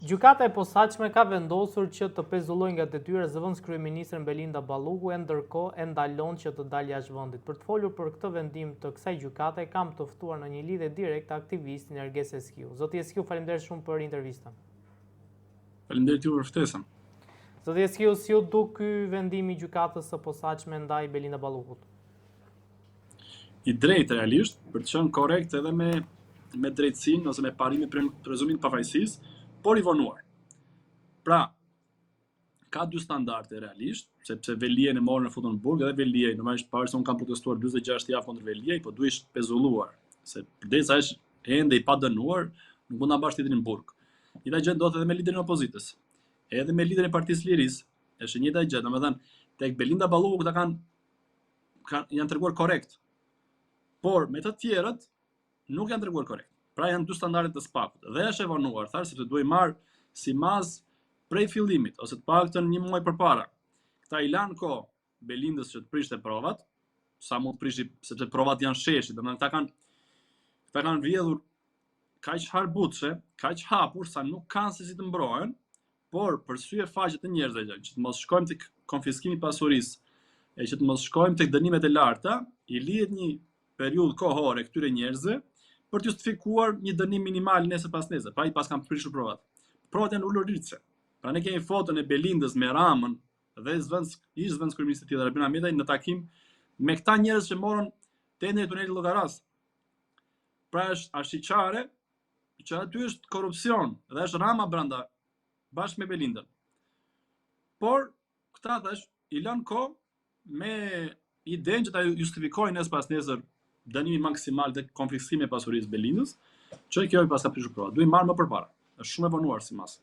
Gjykata e Posaçme ka vendosur që të pezullojë nga detyra zëvendëskryeministren Belinda Balluku e ndërkohë e ndalon që të dalë jashtë vendit. Për të folur për këtë vendim të kësaj gjykate kam të ftuar në një lidhje direkte aktivistin Erges Eskiu. Zoti Eskiu, faleminderit shumë për intervistën. Faleminderit ju për ftesën. Zoti Eskiu, si ju duk ky vendim i Gjykatës së Posaçme ndaj Belinda Ballukut? I drejtë realisht, për të qenë korrekt edhe me me drejtësinë ose me parimin e prezumimit të pafajësisë, por i vonuar. Pra, ka dy standarde realisht, sepse Veliajn e morën e futën në burg edhe Veliaj, normalisht parë se unë kam protestuar 46 javë kundër Veliaj, po duhej pezulluar, se përderisa është ende i padënuar, nuk mund ta mbash tjetrin në burg. Njëjta gjë ndodh edhe me liderin e opozitës, edhe me liderin e Partisë Lirisë, është e njëjta gjë, domethënë tek Belinda Balluku këta kanë kanë janë treguar korrekt. Por me të tjerët nuk janë treguar korrekt. Pra janë dy standarde të SPAK-ut. Dhe është e vonuar, thashë sepse duhej marrë si masë prej fillimit ose të paktën një muaj përpara. Këta i lanë kohë Belindës që të prishte provat, sa mund të prishi, sepse provat janë sheshit, domethënë këta kanë këta kanë vjedhur kaq harbutçe, kaq hapur sa nuk kanë se si të mbrohen, por për sy e faqe të njerëzve që, që të mos shkojmë tek konfiskimi i pasurisë, e që të mos shkojmë tek dënimet e larta, i lihet një periudhë kohore këtyre njerëzve për të justifikuar një dënim minimal nesër pas nesër, pra i paskan prishur provat. Provat janë ulëritëse. Pra ne kemi foton e Belindës me Ramën dhe zëvendës ish zëvendës kryeministrit tjetër Arben Ahmetaj në takim me këta njerëz që morën tenderin e tunelit Llogarasë. Pra është ashiqare që aty është korrupsion dhe është Rama brenda bashkë me Belindën. Por këta thash i lënë kohë me idenë që ta justifikojnë nesër pas nesër dënimi maksimal dhe konfiskimi e pasurisë Belindës, që kjo i paska prishur provat. Duhej marrë më përpara. Është shumë e vonuar si masë.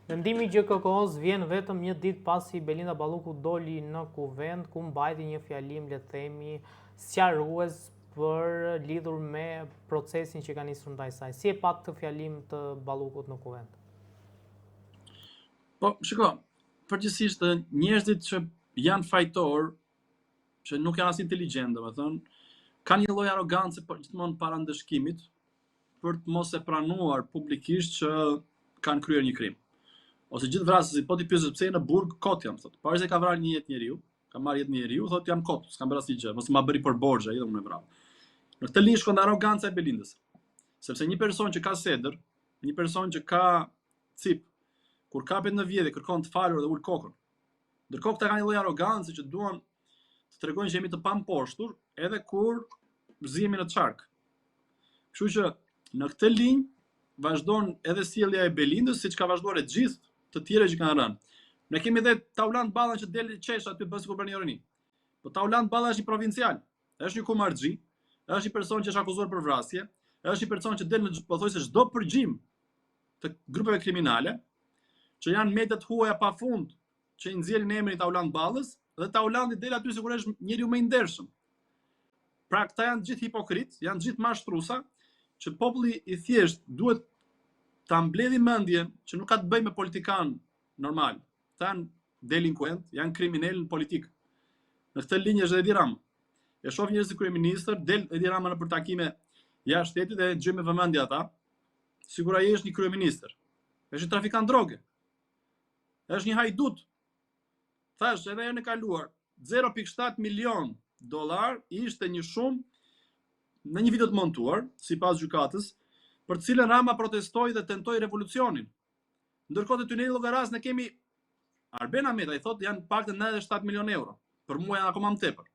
Vendimi i GJKKO-s vjen vetëm një ditë pasi Belinda Balluku doli në Kuvend ku mbajti një fjalim le të themi sqarues për lidhur me procesin që ka nisur ndaj saj. Si e patë këtë fjalim të Ballukut në Kuvend? Po, shiko, përgjithsisht njerëzit që janë fajtor, që nuk janë as inteligjent, domethënë, kanë një lloj arrogance për gjithmonë para ndëshkimit, për të mos e pranuar publikisht që kanë kryer një krim. Ose gjithë vrasësit, po t'i pyesësh pse je në burg, kot jam, thotë. Para se ka vrarë një jetë njeriu, ka marrë jetë njeriu, thotë jam kot, s'kam bërë asnjë gjë, mos ma bëri për borxh ai dhe unë e vrava. Në këtë linjë shkon arroganca e Belindës. Sepse një person që ka sedër, një person që ka cip, kur kapet në vjedhje kërkon të falur dhe ul kokën. Ndërkohë këta kanë një lloj arrogance që duan të tregojnë që jemi të pamposhtur edhe kur zihemi në çark. Kështu që në këtë linjë vazhdon edhe sjellja e Belindës, siç ka vazhduar e gjithë të tjerë që kanë rënë. Ne kemi edhe Taulant Ballën që del qesh aty bën sikur bën ironi. Po Taulant Balla është një provincial, është një kumarxhi, është një person që është akuzuar për vrasje, është një person që del në pothuajse çdo përgjim të grupeve kriminale, që janë mediat huaja pafund që i nxjerrin emrin Taulant Ballës dhe Taulanti del aty sikur është njeriu më i ndershëm. Pra këta janë gjithë hipokrit, janë gjithë mashtrusa që populli i thjesht duhet ta mbledhi mendjen që nuk ka të bëjë me politikan normal. Këta janë delinkuent, janë kriminal në politikë. Në këtë linjë është Edi Rama. E shoh njerëz si kryeministër, del Edi Rama nëpër takime jashtë shtetit dhe e dëgjoj me vëmendje ata. Sikur ai është një kryeministër. Është një trafikant droge. Është një hajdut. Thash edhe herën e kaluar, 0.7 milion dollar ishte një shumë në një video të montuar, sipas gjykatës, për të cilën Rama protestoi dhe tentoi revolucionin. Ndërkohë te tuneli i Llogarasë ne kemi Arben Ahmetaj thotë janë paktën 97 milion euro. Për mua janë akoma më tepër.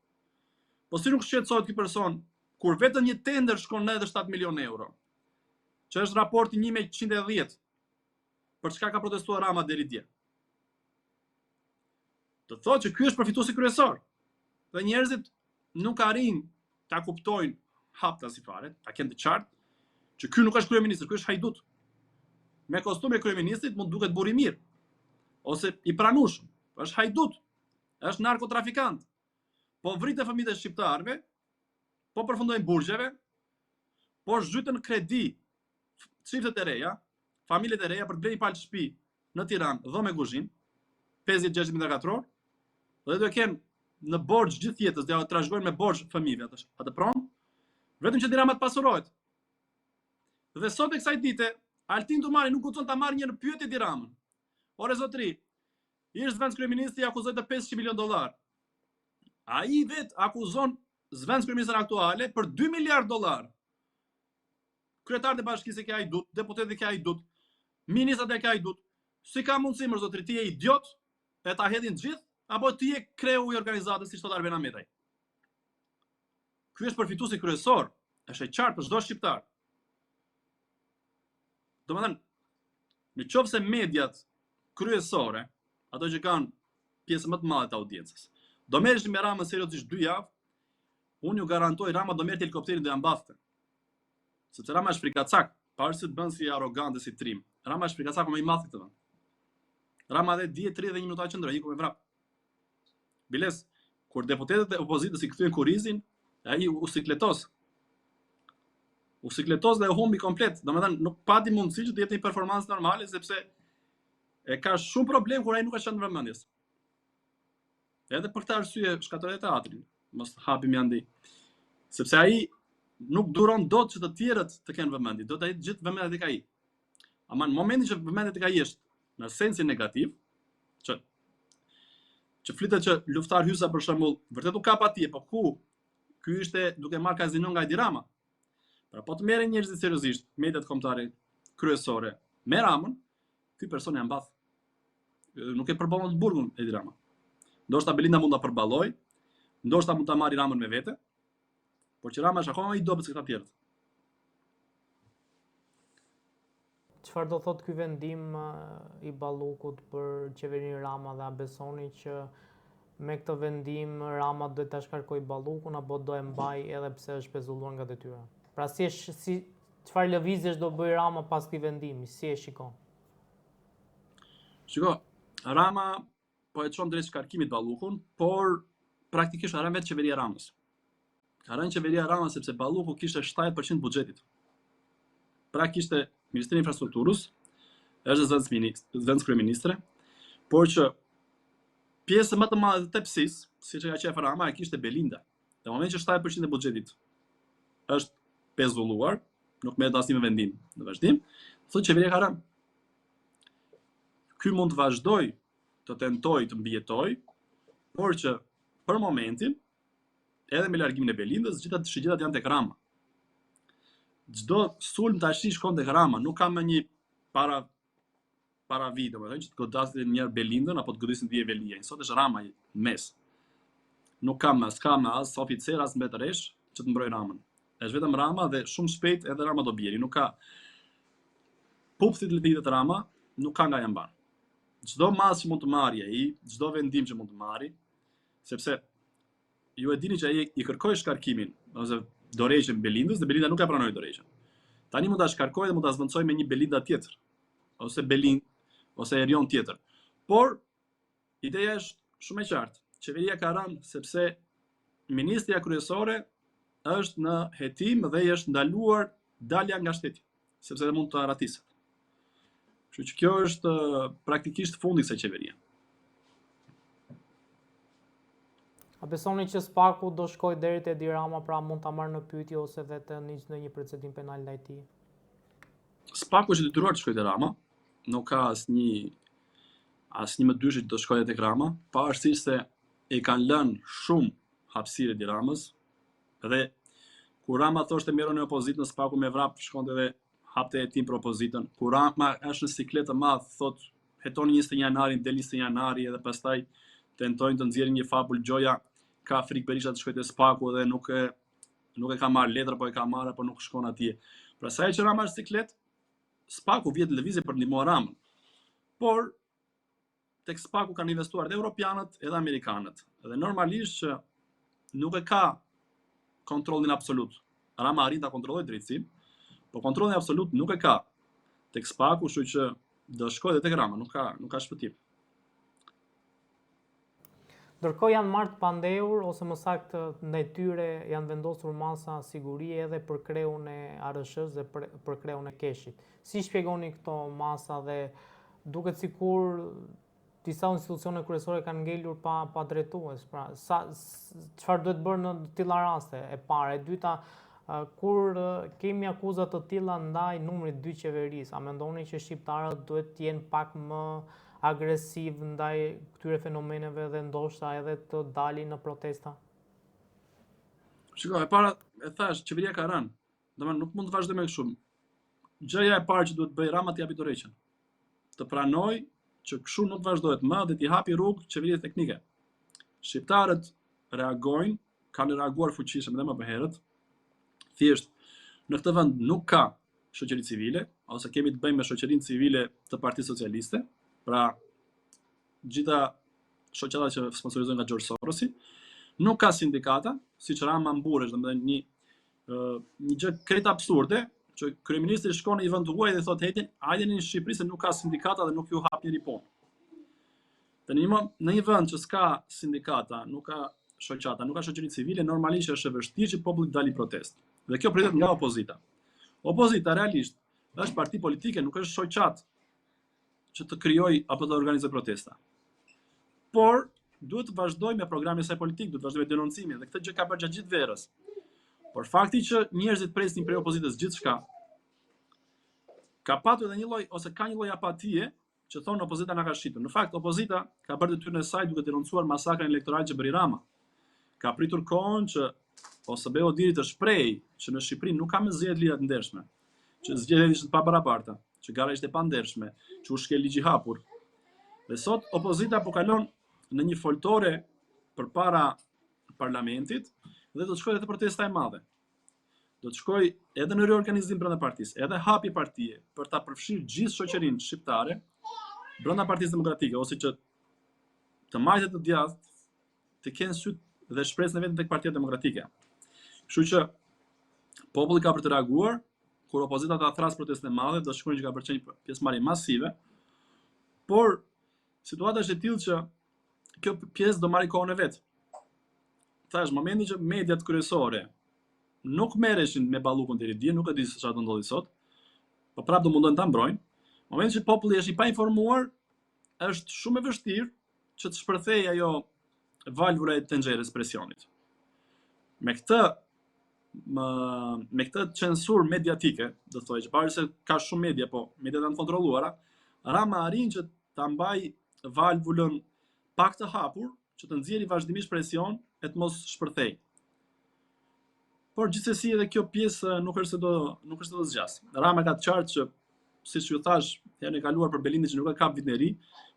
Po si nuk shqetësohet ky person kur vetëm një tender shkon 97 milion euro? Që është raporti 1 me 110. Për çka ka protestuar Rama deri dje? Do të thotë që ky është përfituesi kryesor. Dhe njerëzit nuk arrijnë ta kuptojnë haptazi fare, ta kenë të qartë që ky nuk është kryeministër, ky është hajdut. Me kostumin e kryeministrit mund duket burrë i mirë ose i pranueshëm, është hajdut, është narkotrafikant. Po vriten fëmijët e shqiptarëve, po përfundojnë burgjeve, po zhyten në kredi çiftet e reja, familjet e reja për të blerë një palë shtëpi në Tiranë, dhomë e kuzhinë, 50-60 metra katror, dhe do e kenë në borxh gjithë jetës, do ja trashëgojnë me borxh fëmijëve atë atë pronë, vetëm që Edi Rama të pasurohet. Dhe sot e kësaj dite, Altin Dumani nuk guxon ta marrë një në pyetje Edi Ramën. Ore zotri, ish zëvendëskryeministri akuzohet për 500 milion dollar. Ai vetë akuzon zëvendëskryeministrin aktuale për 2 miliard dollar. Kryetarët e bashkisë i ke hajdut, deputetët i ke hajdut, ministrat e ke hajdut. Si ka mundësi mor zotri, ti je idiot e ta hedhin të gjithë apo ti je kreu i organizatës siç thotë Arben Ahmetaj? Ky është përfituesi kryesor, është e qartë për çdo shqiptar. Domethënë, në qoftë se mediat kryesore, ato që kanë pjesën më të madhe të audiencës, do merreshin me Ramën seriozisht dy javë, unë ju garantoj Rama do merrte helikopterin do ia mbathte. Sepse Rama është frikacak, pavarësisht se bën si arrogant dhe si trim. Rama është frikacaku më i madh këtë vend. Rama dhe dje 31 minuta qëndroi, iku me vrap. Biles, kur deputetët e opozitës i kthyen kurrizin, ai u sikletos. U sikletos dhe e humbi komplet. Domethënë, nuk pati mundësi që të jepte një performancë normale, sepse e ka shumë problem kur ai nuk është qendër vëmendjes. Edhe për këtë arsye shkatërroi teatrin, mos hapim andej. Sepse ai nuk duron dot që të tjerët të kenë vëmendje, do të gjithë vëmendja tek ai. Ama në momentin që vëmendja tek ai është në sensin negativ, që që flitet që Luftar Hysa për shembull, vërtet u kap atje, po ku? Ky ishte duke marrë kazino nga Edi Rama. Pra po të merren njerëzit seriozisht, mediat kombëtare kryesore me Ramën, ky person ia mbath. Nuk e përballon burgun Edi Rama. Ndoshta Belinda mund ta përballojë, ndoshta mund ta marrë Ramën me vete, por që Rama është akoma më i dobët se këta të tjerët. Çfarë do thotë ky vendim i Ballukut për qeverinë Rama dhe a besoni që me këtë vendim Rama do ta shkarkojë Ballukun apo do e mbajë edhe pse është pezulluar nga detyra? Pra si e si çfarë lëvizjesh do bëjë Rama pas këtij vendimi, si e shikon? Shiko, Rama po e çon drejt shkarkimit Ballukun, por praktikisht ka rënë vetë qeveria e Ramës. Ka rënë qeveria Rama sepse Balluku kishte 70% buxhetit. Pra kishte Ministrinë e Infrastrukturës, është zëvendëskryeministre, por që pjesën më të madhe të tepsisë, siç e ka qejf Rama, e kishte Belinda. Në momentin që 70% e buxhetit është pezulluar, nuk merret asnjë vendim në vazhdim, thotë qeveria ka rënë. Ky mund të vazhdojë të tentojë të mbijetojë, por që për momentin edhe me largimin e Belindës, gjitha shigjetat janë tek Rama. Çdo sulm tashi shkon tek Rama, nuk ka më një para paravijë, domethënë që të godasin një herë Belindën apo të godasin dje Veliajn. Sot është Rama në mes. Nuk ka më, s'ka më as oficer, as mbretëreshë që të mbrojë Ramën. Është vetëm Rama dhe shumë shpejt edhe Rama do bjeri. Nuk ka pupthit le të hidhet Rama, nuk ka nga ia mban. Çdo masë që mund të marrë ai, çdo vendim që mund të marrë, sepse ju e dini që ai i kërkoi shkarkimin ose dorëheqjen Belindës dhe Belinda nuk e pranoi dorëheqjen. Tani mund ta shkarkojë dhe mund ta zëvendësojë me një Belinda tjetër ose Belin ose Erion tjetër. Por ideja është shumë e qartë. Qeveria ka rënë sepse ministrja kryesore është në hetim dhe i është ndaluar dalja nga shteti, sepse dhe mund të arratiset. Kështu që kjo është praktikisht fundi i kësaj qeverie. A besoni që SPAK-u do shkojë deri te Edi Rama, pra mund ta marrë në pyetje ose dhe të nisë ndonjë procedim penal ndaj tij? SPAK-u është i detyruar të shkojë te Rama, nuk ka asnjë asnjë mëdyshje që do shkojë tek Rama, pavarësisht se i kanë lënë shumë hapësirë Edi Ramës, dhe kur Rama thoshte mjeroni opozitën, SPAK-u me vrap shkonte dhe hapte hetim për opozitën. Kur Rama është në siklet të madh, thotë hetoni 21 janarin, del 21 janari edhe pastaj tentojnë të nxjerrin një fabul gjoja ka frikë Berisha të shkojë te SPAK-u dhe nuk e nuk e ka marrë letra, po e ka marrë apo nuk shkon atje. Pra sa herë që Rama është siklet, SPAK-u vihet në lëvizje për të ndihmuar Ramën. Por tek SPAK-u kanë investuar edhe europianët, edhe amerikanët. Dhe normalisht që nuk e ka kontrollin absolut. Rama arrin ta kontrollojë drejtësinë, po kontrollin absolut nuk e ka tek SPAK-u, kështu që do shkojë edhe tek Rama, nuk ka nuk ka shpëtim. Ndërkohë janë marrë të pandehur ose më saktë ndaj tyre janë vendosur masa sigurie edhe për kreun e ARRSH-së dhe për, për kreun e KESH-it. Si shpjegoni këto masa dhe duket sikur disa institucione kryesore kanë ngelur pa pa drejtues. Pra, sa çfarë duhet bërë në të tilla raste? E para, e dyta, Kur kemi akuza të tilla ndaj numrit 2 qeverisë, a mendoni që shqiptarët duhet të jenë pak më agresiv ndaj këtyre fenomeneve dhe ndoshta edhe të dalin në protesta? Shiko, e para e thash, qeveria ka rënë. Domethënë nuk mund të vazhdojmë kështu. Gjëja e parë që duhet të bëjë Rama të japi dorëheqjen. Të pranojë që kështu nuk vazhdohet më dhe t'i hapi rrugë qeverisë teknike. Shqiptarët reagojnë, kanë reaguar fuqishëm edhe më herët. Thjesht në këtë vend nuk ka shoqëri civile ose kemi të bëjmë me shoqërinë civile të Partisë Socialiste, pra gjitha shoqatat që sponsorizohen nga George Sorosi, nuk ka sindikata, siç Rama mburresh, domethënë një një gjë krejt absurde, që kryeministri shkon në një vend të huaj dhe thotë hejtin, hajdeni në Shqipëri se nuk ka sindikata dhe nuk ju hap njeri punë. Tani më në një vend që s'ka sindikata, nuk ka shoqata, nuk ka shoqëri civile, normalisht është e vështirë që populli të dalë në protestë. Dhe kjo pritet nga opozita. Opozita realisht është parti politike, nuk është shoqatë që të krijojë apo të organizojë protesta. Por duhet të vazhdojë me programin e saj politik, duhet të vazhdojë me denoncimin dhe këtë gjë ka bërë gjatë gjithë verës. Por fakti që njerëzit presin prej opozitës gjithçka, ka patur edhe një lloj ose ka një lloj apatie që thonë opozita na ka shitur. Në fakt opozita ka bërë detyrën e saj duke denoncuar masakrën elektorale që bëri Rama. Ka pritur kohën që OSBE-ODIHR-i të shprehej që në Shqipëri nuk ka më zgjedhje të lira të ndershme, që zgjedhjet ishin të pabarabarta, që gara ishte e pandershme, që u shkel ligji hapur. Dhe sot opozita po kalon në një foltore përpara parlamentit dhe do të shkojë edhe protesta e madhe. Do të shkojë edhe në riorganizim brenda partisë, edhe hapje partie për ta përfshirë gjithë shoqërinë shqiptare brenda Partisë Demokratike ose që të majtë e të djathtë të kenë sytë dhe shpresën e vetme tek Partia Demokratike. Kështu që populli ka për të reaguar kur opozita ta thrasë protestën e madhe, do të shikojnë që ka për të qenë pjesëmarrje masive. Por situata është e tillë që kjo pjesë do marrë kohën e vet. Thash, momentin që mediat kryesore nuk merreshin me Ballukun deri dje, nuk e di se çfarë do ndodhi sot, po prapë do mundohen ta mbrojnë. Momentin që populli është i painformuar, është shumë e vështirë që të shpërthejë ajo valvula e tenxheres presionit. Me këtë më, me këtë censurë mediatike, do të thoja që pavarësisht se ka shumë media, po mediat janë të kontrolluara, Rama arrin që ta mbajë valvulën pak të hapur, që të nxjerrë vazhdimisht presion e të mos shpërthejë. Por gjithsesi edhe kjo pjesë nuk është se do nuk është se do zgjas. Rama ka të qartë që siç ju thash herën e kaluar për Belindën që nuk e kap vitin e ri,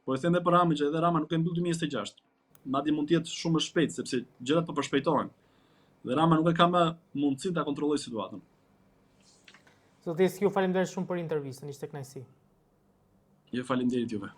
po e them edhe për Ramën që edhe Rama nuk e mbyll 2026. Madje mund të jetë shumë më shpejt sepse gjërat po përshpejtohen. Dhe Rama nuk e ka më mundësinë ta kontrollojë situatën. Zoti Eskiu, faleminderit shumë për intervistën, ishte kënaqësi. Jo, faleminderit juve.